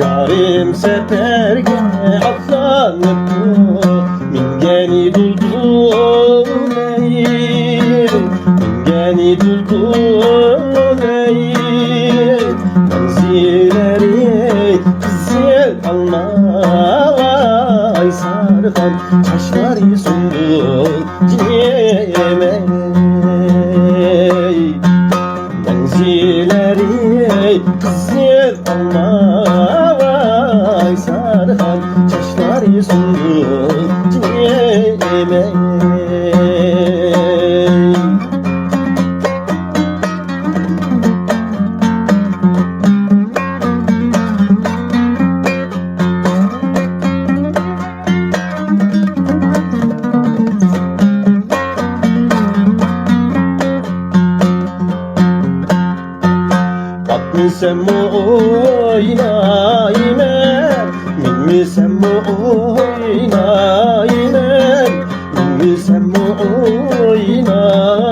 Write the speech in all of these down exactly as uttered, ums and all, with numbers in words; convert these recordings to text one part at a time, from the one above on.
يارىم سەپەرگە ئاتلىنىپتۇ، مىنگەن دۇلدۇلەي، مىنگەن دۇلدۇلەي. مەنزىلەر قىزىل ئالما، ئاي سارغان چاچلار سۇندۇل جېنىم ئەي. مەنزىلەر قىزىل ئالما، ئاي سارغان چاچلار سۇندۇل جېنىم ئەي. ئاتمىساممۇ ئوينايمەن، مىنمىسەممۇ ئوينايمەن، مىنمىسەممۇ ئوينايمەن.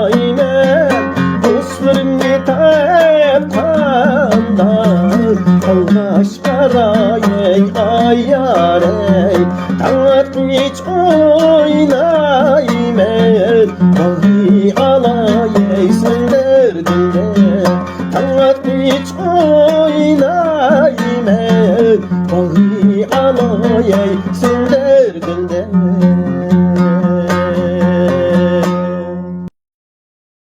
دوستلىرىمنى تاپقاندا، ئالغاچ قاراي ئاي يارەي، تاڭ ئاتقىچە ئوينايمەن، باغرى ئالاي سەن دەردىمدە. تاڭ ئاتقىچە ئوينايمەن، باغرى ئالاي سەن دەردىمدە.